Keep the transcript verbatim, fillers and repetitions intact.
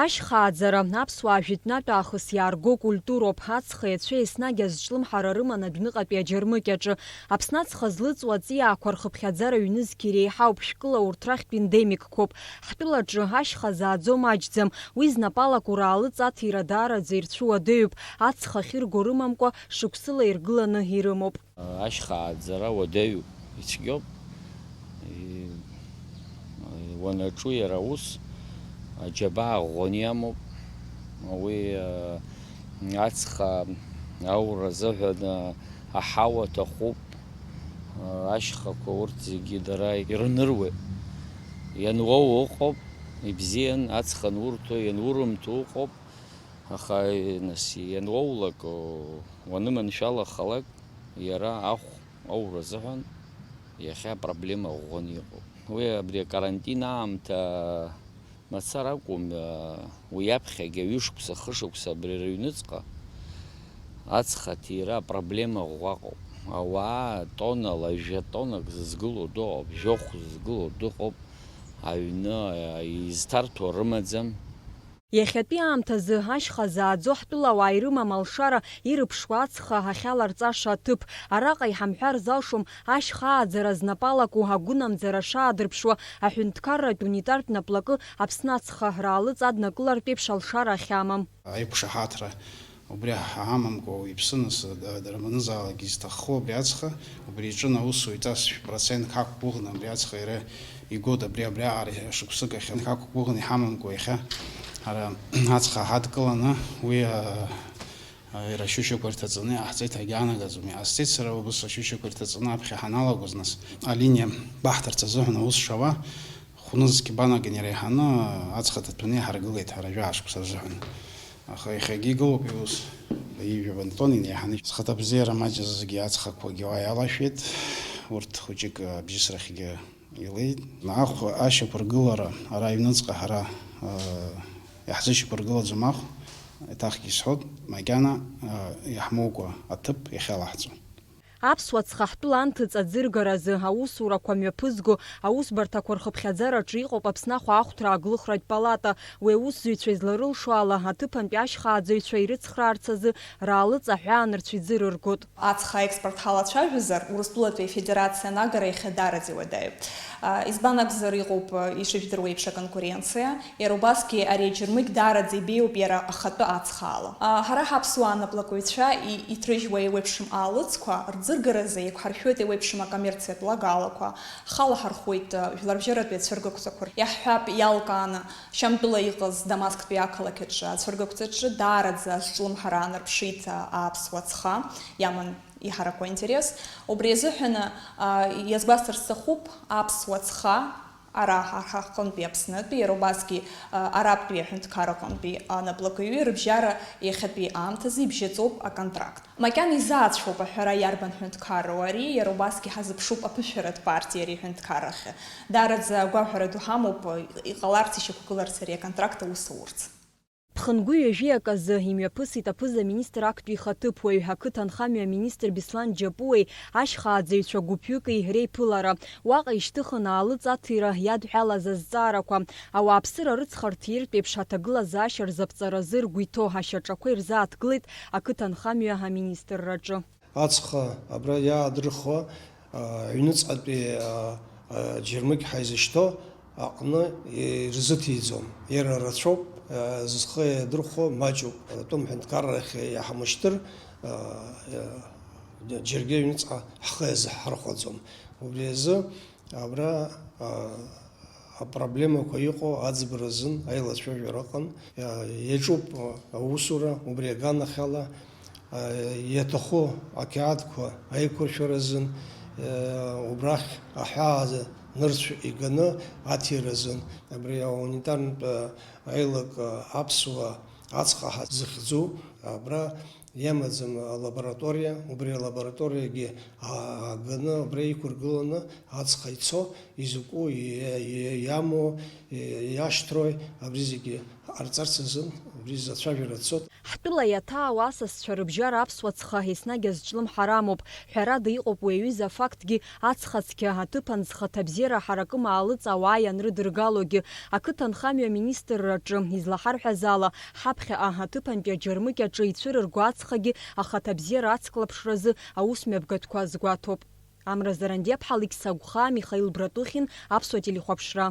Ашьхааӡара, аԥсуаа жәытәнатә аахыс иаарго культуроуп. Ацха иацәа еснагь азҿлымҳара рыман адәныҟатәи аџьармыкьаҿы. Аԥсны ацха злыҵуа аҵиаақәа рхыԥхьаӡара ҩнызқь иреиҳауп, шәкыла урҭ рахьтә ендемикқәоуп. Ҳтәылаҿы ашьха зааӡо маҷӡам. Уи знапалак ураалыҵ аҭира даараӡа ирцәуадаҩуп. Ацха ахьырго рымамкәа, шықәсыла иргыланы ирымоуп. Ашьха ааӡара уадаҩуп, ицәгьоуп. И-, уанаҿу иара ус, аџьабаа ӷәӷәаны иамоуп. Уи, а, ацха аура азыҳәан, а, аҳауа аҭахуп. А, ашьхақәа урҭ зегьы дара ирныруеит. Иануоу ыҟоуп, ибзиан, ацха анурҭо, ианурымҭо ыҟоуп. Аха, нас, иануоулак, уаныманшәалахалак, иара ахә аура азыҳәан иахьа апроблема ӷәӷәаны иҟоуп. Уи абри акарантин аамҭа мацара акәым, уи аԥхьагьы ҩышықәса, хышықәса абри рыҩныҵҟа ацха ҭира апроблема ӷәӷәа ыҟоуп. Ауаа тоннала, жәа тоннак зызгылоу дыҟоуп, жәохә зызгылоу дыҟоуп, аҩны изҭарҭәо рымаӡам. Иахьатәи аамҭазы ашьха зааӡо ҳтәылауаа ирымам алшара, ирыԥшуа ацха ахьаларҵаша аҭыԥ. Араҟа иҳамҳәар залшом, ашьха ааӡара знапалаку, агәынамӡара шаадырԥшуа, аҳәынҭқарратә унитартә наплакы Аԥсны ацха раалыҵ аднакылартә еиԥш алшара ахьамам. Аиқәшаҳаҭра убри ҳамамкәа, уаҩԥсы нас, да-, дарманызаалак изҭаххо абри ацха, убри иҿы аусуҩ ҵасшә процентк ҳақәгәыӷны абри ацха иара игоит, абри, абриаҟара шықәсык ахь ҳақәгәыӷны иҳамамкәа иахьа ҳара ацха ҳадкыланы, уи, а, а, иара ашьушьақәа ирҭаҵаны иҟаҳҵеит ҳәагьы анагаӡом. Иҟасҵеит сара убыс ашьушьақәа ирҭаҵаны аԥхьа ҳаналагоз, нас алиниа баҳҭарц азыҳәан аус шауа, хәнызқь банаган иреиҳаны ацха ҭаҭәаны иҳаргылеит ҳара жәаа шықәса азыҳәан. Аха иахьагьы игылоуп иус, ҩажәа тонна инеиҳаны. Зхаҭабзиара маҷызгьы ацхақәагьы уа иалашәеит, урҭ хәыҷык абжьысрахьгьы илеит. Ахә ашьақәыргылара ара аҩныҵҟа ҳара, э, иаҳзышьақәыргылаӡом ахә, еиҭахгьы исҳәоит, макьана, э, иаҳмоукәа аҭыԥ иахьалаҳҵо. Аԥсуа цха ҳтәыла анҭыҵ аӡыргаразы аусурақәа мҩаԥызго аусбарҭақәа рхыԥхьаӡараҿы иҟоуп Аԥсны ахәаахәҭра аглыхратә палата. Уи аусзуҩцәа изларылшо ала, аҭыԥантәи ашьхааӡаҩцәа ирыцхраарц азы раалыҵ аҳәаанырцә иӡырыргоит. Ацха аекспорт ҳалацәажәозар, Урыстәылатәи Афедерациа анагара иахьа даараӡа иуадаҩуп. А, избан акәзар, иҟоуп, а, ишыжәдыруа еиԥш, аконкуренциа. Иара убасгьы ари аџьармыкь даараӡа ибеиоуп иара ахатәы ацхаала. А, ҳара ҳаԥсуаа анаплакыҩцәа и-, иҭрыжьуа еиуеиԥшым аалыҵқәа рӡыргаразы еиқәҳаршәоит еиуеиԥшым акоммерциатә лагалақәа, ҳхы алаҳархәуеит, а, жәларбжьаратәи ацәыргақәҵақәа. Иаҳҳәап, иалкааны, Шьамтәыла иҟаз Дамасктәи ақалақь аҿы ацәыргақәҵаҿы даараӡа азҿлымҳара аанарԥшит, а, аԥсуа ацха, иаман иҳараку аинтерес. Убри азыҳәан, а, иазгәасҭар сҭахуп, аԥсуа ацха, ара ҳа-, ҳа ҳҟынтәи Аԥснытәи, иара убасгьы, а, арабтәи аҳәынҭқарра аҟынтәи анаплакҩы рыбжьара иахьатәи аамҭазы ибжьаҵоуп аконтракт. Макьана изаацәоуп аҳәара иарбан ҳәынҭқарроу ари, иара убасгьы ҳазыԥшуп аԥышәаратә партиа ари аҳәынҭқаррахьы. Даараӡа агәаҳәара ду ҳамоуп, иҟаларц, ишьақәгыларц ари аконтракт аус аурц. Ԥхынгәы ҩажәи аказы имҩаԥысит аԥыза-министр актәи ихаҭыԥуаҩ, ақыҭанхамҩа аминистр Беслан Џьапуеи ашьхааӡаҩцәа гәыԥҩыки реиԥылара. Уаҟа ишьҭыхын аалыҵ аҭира иадҳәалаз азҵаарақәа. Ауааԥсыра рыцхырҭиртә еиԥш аҭагылазаашьа рзаԥҵаразы ргәы иҭоу ашьаҿақәа ирзааҭгылеит ақыҭанхамҩа аминистрраҿы. Ацха абра иаадырхуа, а, аҩныҵҟатәи, а, а, џьармыкь ҳаизышьҭоу аҟны ирзыҭиӡом. Иара рацәоуп, а, зхы иадырхәо маҷуп. Атәым ҳәынҭқаррахь иаҳмышьҭыр, а, а, џьаргьы аҩныҵҟа ҳхы иазҳархәаӡом. Убри азы абра, а, апроблемақәа иҟоу аӡбара азын аилацәажәара ыҟан. А, иаҿуп, а, аусура, убри аганахьала, а, иаҭаху ақьаадқәа аиқәыршәара азын, а, убрахь аҳәаа нырцә иганы аҭира азын. Абри аунитарнтә, а, аилак, а, аԥсуа ацха ҳа-, зыхьӡу, абра Иамаӡам алабораториа, убри алабораториагьы ааганы, убри иқәыргыланы ацха ицо, изакәу, иа-, иа-, иамоу, иа-, иашьҭрои, абри зегьы ҟарҵарц азын, убри зацәажәара цот. Ҳтәыла иаҭаау асасцәа рыбжьара аԥсуа ҵха еснагь азҿлымҳара амоуп. Ҳәарада, иҟоуп уи аҩыза афактгьы, ацха цқьа аҭыԥан зхаҭабзиара ҳаракы маалыҵ ауаа ианрыдыргалогьы. Ақыҭанхамҩа аминистрраҿы излаҳарҳәаз ала, ҳаԥхьаҟа аҭыԥантәи аџьармыкьаҿы ицәырырго ацхагьы ахаҭабзиара ацклаԥшразы аусмҩаԥгатәқәа азгәаҭоуп. Амра Зарандиаԥҳа, Алықьса Агәхаа, Михаил Братухин, Аԥсуа телехәаԥшра.